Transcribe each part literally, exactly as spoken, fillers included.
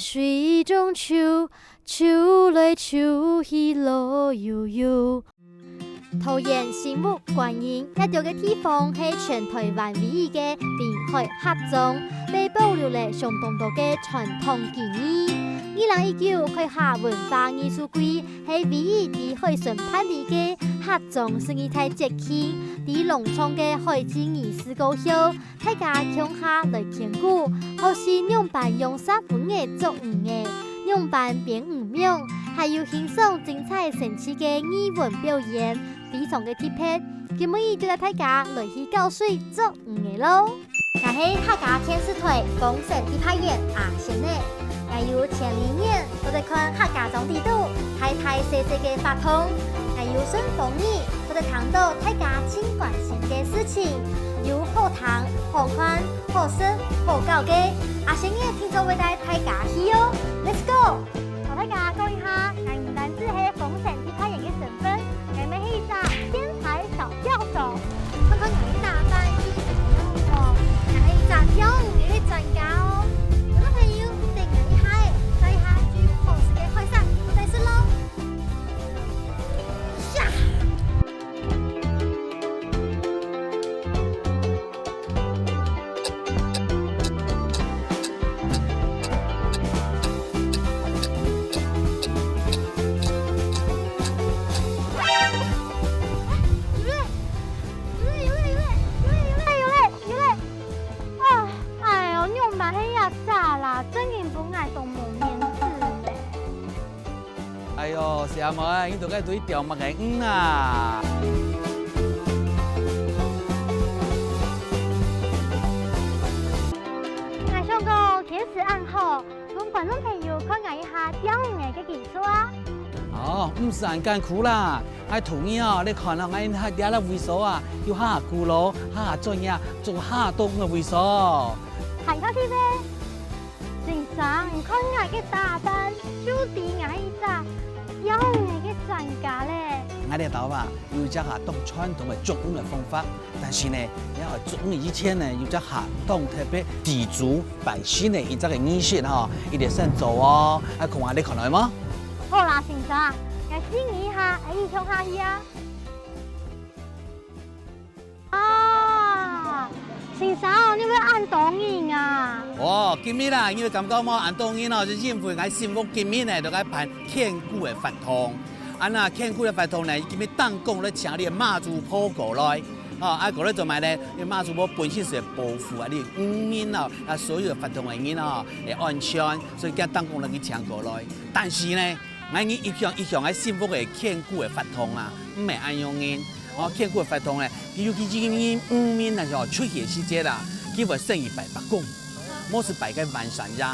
水中泅，泅來泅去樂悠悠。桃園、新屋、觀音這兜个地方係全台灣唯一个臨海客庄，被保留了相當多个傳統技藝。二零一九海下文化藝術季係唯一在海脣辦理个客庄十二大節慶，在隆重个海祭儀式過後， 大家共下來牽牯，學習仰般用石粉仔捉魚仔，仰般編魚網，還有欣賞精彩生趣个藝文表演，非常个特別。今晡日就帶大家來去搞水捉魚仔囉！𠊎係客家電視台風神特派員阿仙仔，𠊎有千里眼，做得看客家庄底肚大大細細个活動，𠊎有順風耳， 做得聽到大家盡關心个事情，有好聽、好看、好食、好搞个，阿仙仔定著會帶大家去哦！Let's go！同大家講一下，𠊎毋單止係風神特派員个身份，𠊎乜係一隻電台小教授。看看𠊎个打扮，就是恁樣哦！𠊎係一隻釣魚个專家哦！有个朋友，等𠊎一下仔，帶一下去好食个海產，過來食囉！ 啊，哎喲，仰般係這隻啦，正經分𠊎當無面子咧。哎喲，細阿妹，你到底對釣麼个魚啊？𠊎想講，其實恁好， 分觀眾朋友看𠊎一下釣魚仔个技術啊！哦，毋使恁艱苦啦！𠊎同你哦，你看哦，𠊎這下這位所啊，有較古老、較專業、做較多个位所。還客氣咩？先生，你看𠊎个打扮，就知𠊎係一隻釣魚仔个專家咧。𠊎這兜啊， 有一隻較當傳統个捉魚个方法，但是呢，你愛捉魚以前呢，有一隻較當特別祭祖拜神个一隻个儀式吼，一定先做哦。啊，看下你看來無？好啦，先生，𠊎試一下，𠊎去共下去啊。啊，先生，你會恁多人啊？哦，今日啦，你會感覺無恁多人哦，就因為𠊎新屋今日呢，就愛辦 牽牯个活動。啊，該牽牯个活動呢，今日當講來請這媽祖婆過來。哦，啊，過來做麼个呢？因為媽祖婆本身係保護啊，這漁民哦，啊，所有个活動个人哦，會安全，所以今當講來去請過來。但是呢，𠊎一向一向愛新屋个牽牯个活動啊，毋係恁樣个。哦，牽牯个活動呢，佢尤其是漁民啊，吼，出去个時節啊，佢會先去拜伯公，無就拜該萬善爺。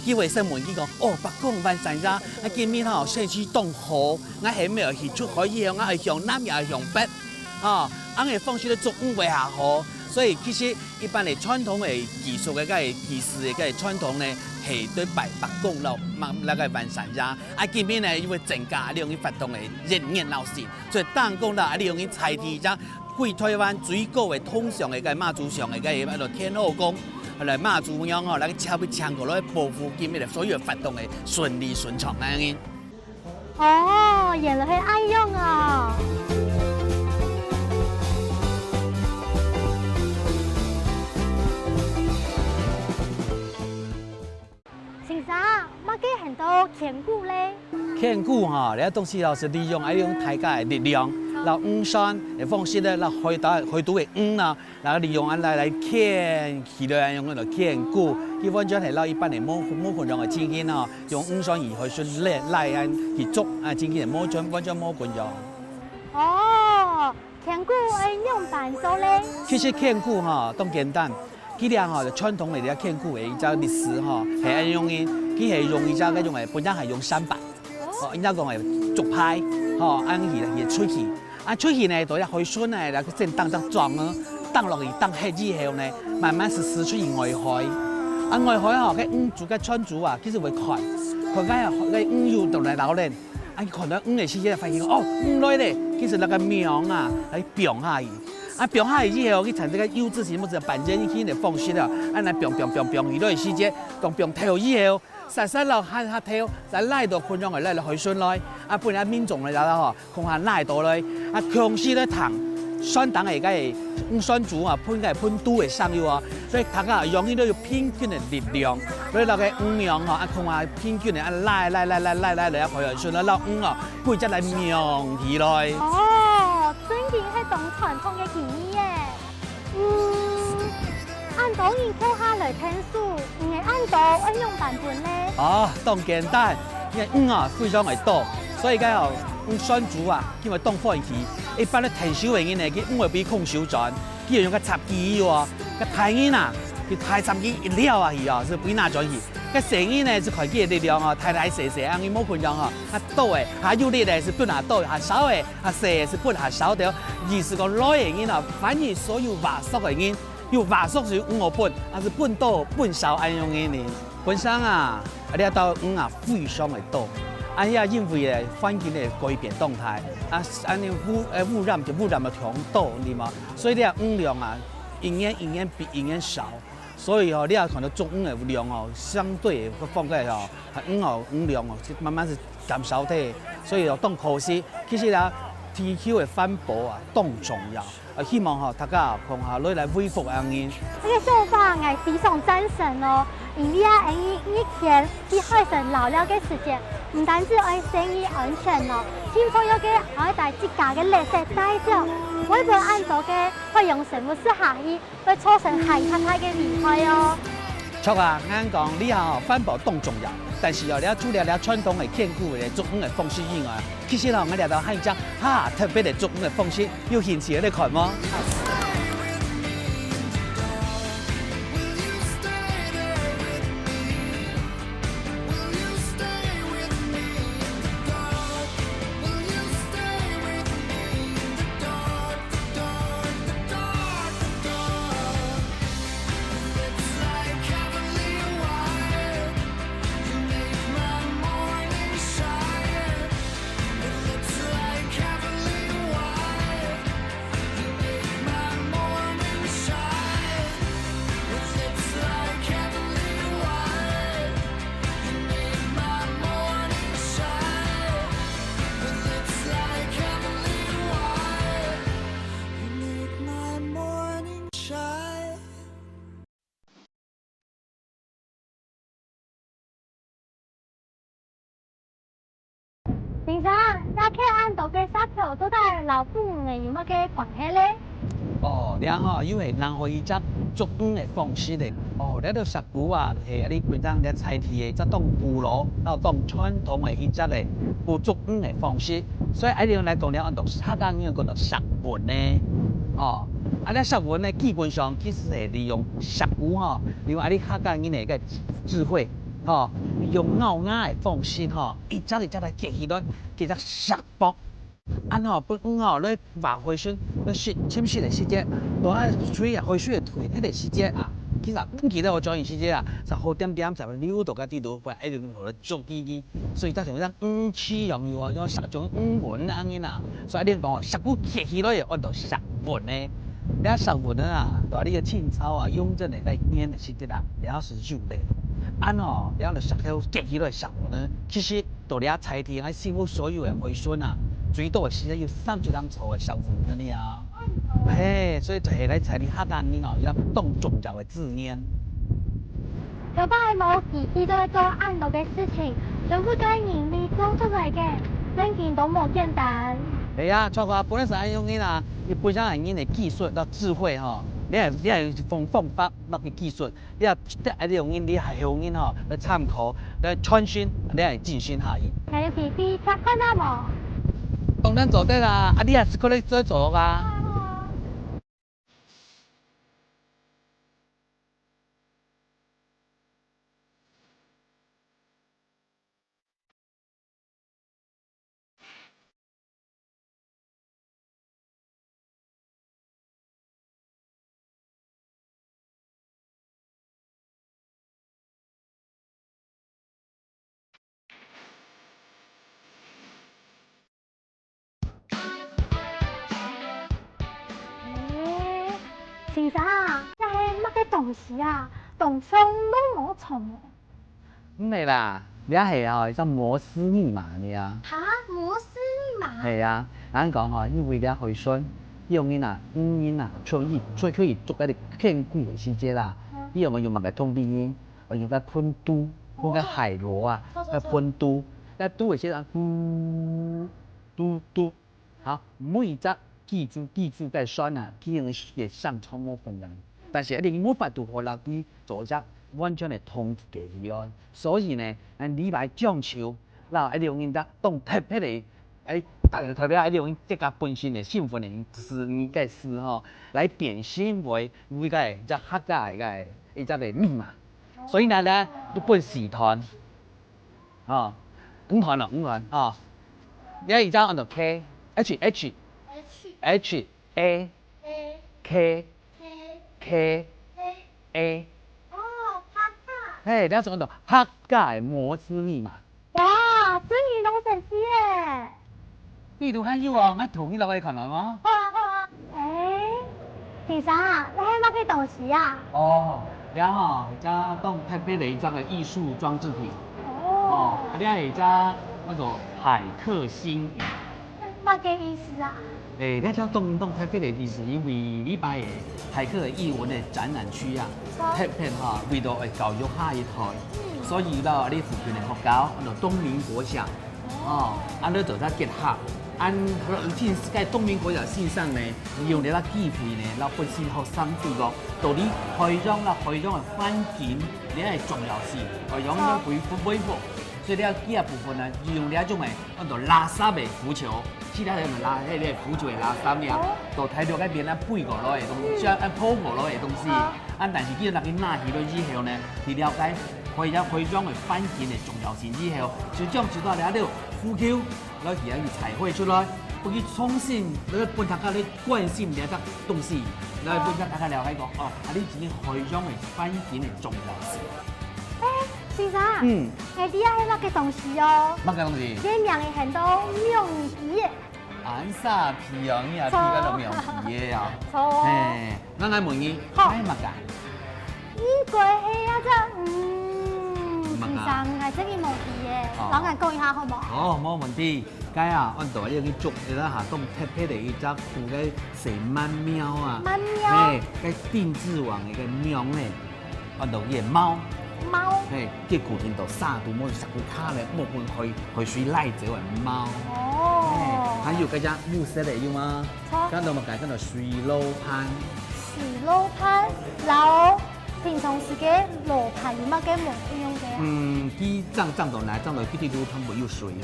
佢會先問佢講：「哦，伯公、萬善爺，啊，今日吼，天氣當好，𠊎係毋係愛去出海以後，𠊎愛向南也愛向北？」吼，恁樣个方式來捉魚會較好。所以其實一般个傳統个技術个，該个技術个，該个傳統呢，係對拜伯公摎嘛，該个萬善爺。啊，今日呢，因為增加這樣个活動个熱，熱鬧性，所以當講啦，啊，這樣个在地人 歸臺灣最高个銅像个，該媽祖像个，該个安到天后宮，來媽祖娘吼，來請，請過來保護今日个所有活動个順利順暢恁樣。哦，原來係恁樣哦！先生，麼个喊做牽牯咧？牽牯吼，這東西哦，係利用，愛用大家个力量，摎魚船个方式咧，摎海底，海肚个魚啊，然後利用恁來，來牽起來，用來牽牯。佢完全係摎一般个無，無共樣个情形哦，用魚船去海脣拉，拉恁去捉，啊，情形係無全，完全無共樣。哦，牽牯愛仰般做咧？其實牽牯吼，當簡單。 佢這吼，傳統个這牽牯个一隻歷史吼，係恁樣个，佢係用一隻該種个，本來係用舢舨，哦，人家講个竹排，吼，恁樣去，去出去。啊，出去呢，到這海脣呢，來去先打隻樁啊，打落去，打忒以後呢，慢慢就駛出去外海。啊，外海吼，該魚主，該船主啊，其實會看，看該，該魚有倒來撈咧，啊，看到魚个時節，發現講，哦，魚來咧，其實該个網啊，來放下去。 啊，放下去以後，佢產生个U字形，或者半圓形个方式啊，恁樣放放放放起來个時節，當放透以後，煞煞摎下下頭，再拉到昆陽个來海脣來，啊，分啊民眾來啦吼，共下拉到來，啊，共時來聽，山頂个該个，嗯，山豬啊，噴該噴肚个聲音啊，所以大家用一個有平均个力量，所以那個魚苗吼，啊，共下平均个啊，拉拉拉拉拉拉拉，海脣來，摎魚啊，歸隻來名起來。哦，真經係當傳統个技藝耶。 嗯，恁多人共下來𢯭手，你个恁多愛仰般分呢？哦，當簡單，因為魚啊非常个多，所以該吼，嗯，山豬啊，佢會當歡喜。一般个𢯭手个人呢，佢魚會分佢空手轉，佢會用个插枝哦，該大人啊，佢大插枝一撩啊去哦，係分拿轉去。該細人呢，係看佢个力量哦，大大細細，恁樣無分樣哦。較多个，較有力个係分下多，較少个， 啊，細个係分下少兜，意思講來个人啊，反而所有話術个人，有話術就有魚分，還係分多分少恁樣个人。本身啊，啊，這兜魚啊非常个多，啊，也因為咧環境个改變當大，啊，恁樣污，呃，污染就污染了當多，對無？所以這魚量啊，一年一年比一年少。 所以吼，你也看到捉魚个量吼，相對个放開吼，魚吼，魚量吼，是慢慢是減少忒，所以吼，當可惜。其實啊，地球个環保啊，當重要。啊，希望吼，大家吼，共下來來維護恁樣。這個想法，𠊎非常贊成哦。因為啊，𠊎日前去海脣撈料个時節，毋單止愛注意安全哦，盡重要个還愛帶自家个垃圾袋走，毋好分恁多个海洋生物食下去， 會造成還較大个危害哦。著啊，𠊎講這下吼，環保當重要，但是哦，這除了這傳統个健康个捉魚个方式以外，其實哦，𠊎這兜還有一隻哈特別个捉魚个方式，有興趣來看無？ 先生，這兜恁多个石頭，到底摎捕魚仔有麼个關係咧？哦，這吼，又係另外一隻捉魚个方式咧。哦，這兜石牯啊，係你平常這在地个，這當古老，摎當傳統个一隻个，捕捉魚个方式。所以，恁樣來講，這安到客家人講到石甕呢。哦，啊，這石甕呢，基本上其實係利用石牯吼，利用恁樣客家人个智慧， 吼，用咬牙个方式吼，一隻一隻來結起來，結隻石礐。恁吼，分魚吼，來挖海脣，來食，尋食个時節，來啊，水啊，海水个退忒个時節啊，其實毋記得愛轉去時節啊，就好恬恬就溜到該底肚，不然一定會捉魚魚。所以，就像這魚市樣樣哦，像石種魚塭恁樣啊。所以，恁樣講哦，石甯結起來个，安到石甯呢。這石甯啊，在這个清朝啊，雍正个該年个時節啊， 也係有个。恁吼，這石頭結起來个石甯呢，其實到這在地个生活所有个海脣啊，最多个時間有三十零座个石甯个呢啊。嘿，所以就係來在地客家人哦，一個當重要个資源。頭擺無機器就會做恁多个事情，全部都係人力做出來个，正經都無簡單。係啊，像講本身係用人啊，你本身係人个技術摎智慧吼，你係你係方方法摎个技術， 你也，你也用人，你也後人吼，來參考，來傳承，你也進行下去。𠊎有機會去看啊無？當然做得啦，啊，你也係可以做做啊。欸，先生啊，這係麼个東西啊？當像毛毛蟲哦。毋係啦，這係吼，一隻摩斯密碼呢啊。哈，摩斯密碼？係啊，人講吼，因為這海參，用人啊，魚人啊，出去，出去捉該个蜆仔个時節啦，嗯。佢用个用麼个通知呢？用該噴嘟，噴該海螺啊，哦，該噴嘟，該嘟个時節啊，嘟，嘟，嘟。 好，每一隻機子，機子个船啊，佢用个上超無共樣。但是你無法度好摎佢做一隻完全个統一个理論。所以呢，咱禮拜中秋，摎一種人家當特別个，哎，特別一種人自家本身个身份个字，个字吼，來變成為為个一隻客家个一隻个密碼。所以呢，呢，都分四段。 吼，五段咯，五段，吼。這一隻安到K，H，H，H，H，A，A，K，K，K，K，A。哦，客家。嘿，這種安到客家个摩斯密碼。哇，真个當神奇耶！ 你都還有哦，𠊎同你落去看看哦。好啊，好啊。哎，先生啊，這係麼个東西啊？哦，這吼，這當特別个一隻个藝術裝置品。哦。哦，這係一隻那個海客星魚。麼个意思啊？哎，這隻當，當特別个意思，因為禮拜个 海客藝文个展覽區啊，好。特別哈，為著愛教育下一代，嗯。所以到這附近个學校，安到東明國小，哦。哦，安到做得結合，安，該東明國小先生呢，利用這個機會呢，摎本身學生知講，到底海洋摎海洋个環境，這个重要性，海洋个維護，維護。所以這幾個部分呢，利用這種个 安到垃圾个浮球，其他人垃，該个浮球个垃圾呢，哦。到大陸該片啊，飛過來个東西，嗯。啊，飄過來个東西。哦。啊，但是佢拿去拿起來以後呢，佢了解海洋，海洋个環境个重要性以後，就將就到這个浮球，然後佢愛去彩繪出來，分佢重新，來分大家來關心這隻東西，來分大家了解講，哦，啊，你今日海洋个環境个重要性。哎，先生，嗯。 𠊎知啊係麼个東西哦。麼个東西？佢个名係喊做網魚仔。恁沙皮哦，你也皮到網魚仔啊？著。嘿，該𠊎問你，好。該係麼个？應該係該隻，嗯，麼个？先生，𠊎真个無知耶，哦。摎𠊎講一下好無？哦，無問題。該啊，安到愛去捉，這下當特別个一隻湖个細鰻鰻啊。鰻鰻？嘿，該定置網个一個網呢。 安到佢个鰻。鰻。嘿，佢固定到沙肚，莫石頭卡咧，莫分海，海水拉走个鰻。哦。嘿，還有該隻烏色个有嗎？著。看到無？看到水滷飯。水滷飯，摎平常時个滷飯有麼个無一樣个啊？嗯，佢正，正到哪，正到佢个滷飯會有水。 著。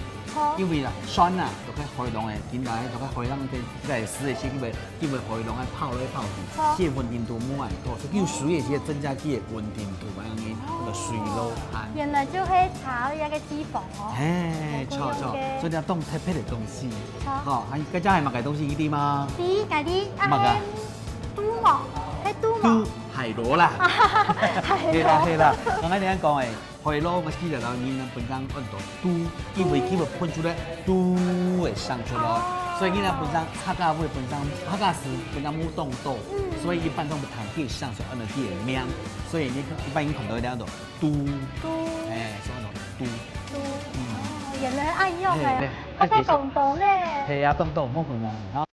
因為啊，船啊，都在海浪个，緊來，都在海浪个，在死个時，因為，因為海浪个泡來泡去，著。水分溫度無恁高，所以有水个時增加佢个穩定度，恁樣呢，哦。該個水滷飯。原來就係差一個地方哦。嘿，著，著，無一樣个。所以你愛當特別个東西。著。好，還，該隻係麼个東西，你知嗎？知，該知，啊，麼个？係肚無？係肚無？肚，海螺啦。海螺。係啦，係啦，剛剛你講个， 海螺，𠊎記得啦，人家本身安到肚，因為佢會噴出來肚个聲出來，哦。所以人家本身客家話本身客家字本身無當多，嗯。所以一般都會彈佢个聲出來，安到佢个名，所以你一般人看到這樣都肚，肚。哎，所以安到肚。肚。嗯。哦，原來恁樣个，嘿，嘿，啊，在廣東呢。係啊，廣東，無可能啊。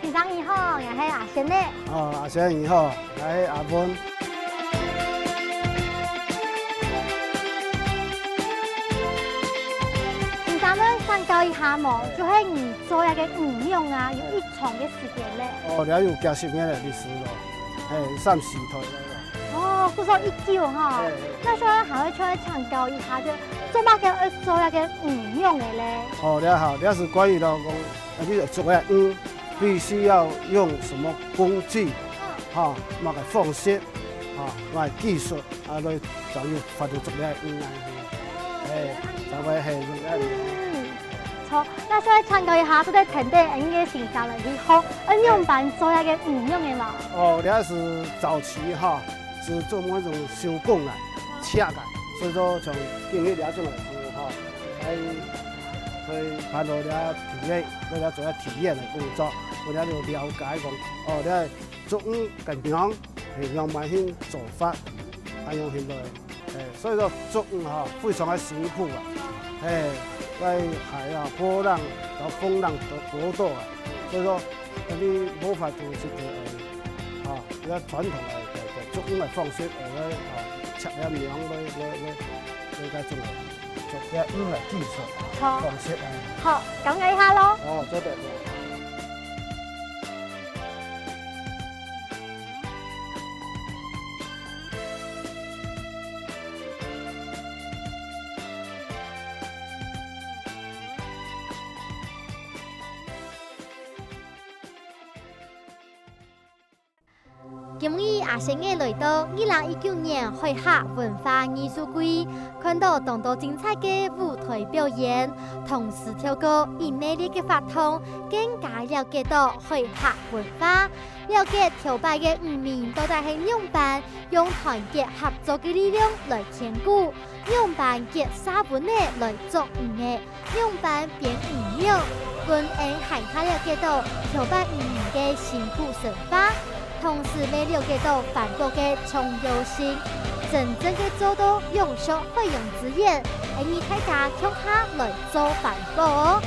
先生你好，𠊎係阿仙呢。哦，阿仙你好，𠊎係阿文。先生，𠊎請教一下無，就係你做這個魚網啊，有幾長个時間咧？哦，這有幾十年个歷史咯，嘿，三四代了。 哦，故所已久吼。嘿，嘿。該所以還愛再請教一下，就做麼个愛做該個魚網个咧？哦，這好，這係關於到講，啊，你做个魚，必須要用什麼工具，嗯。哈，麼个方式，哈，麼个技術，啊，來才有法度做這個魚啊。哦，嘿。原來會係恁樣。嗯，著，該所以請教一下，做得聽得恁樣个先生來去學，恁樣般做一个魚肉个嘛？哦，這係早期哈，係做某種手工啊，切啊，所以說像今日這種來做哈，來，來辦到這體驗，為了做體驗个工作，為了了解講，哦，這竹魚个樣，係樣般去做法，恁樣去來。 哎，所以說竹魚哈，非常个辛苦啊。哎，該海啊，波浪，然後風浪都，都多啊。所以說，你無法度去，哎，啊，比較傳統个，个，个竹魚个方式，哎，啊，切了苗，來，來，來，來，該種个，竹魚个技術好。方式啊。好，講解一下咯。哦，做得。今日阿星仔來到二零一九年海客文化藝術季，看到當多精彩个舞台表演，同時透過音樂个活動，更加了解到海客文化。 了解頭擺个漁民到底係仰般用團結合作个力量來牽罟，仰般結社分仔來捉魚仔，仰般變魚肉，分𫣆還較了解到頭擺漁民个辛苦生活，同時乜了解到環保个重要性。真正个做到永續海洋資源，𫣆俚大家共下來做環保哦！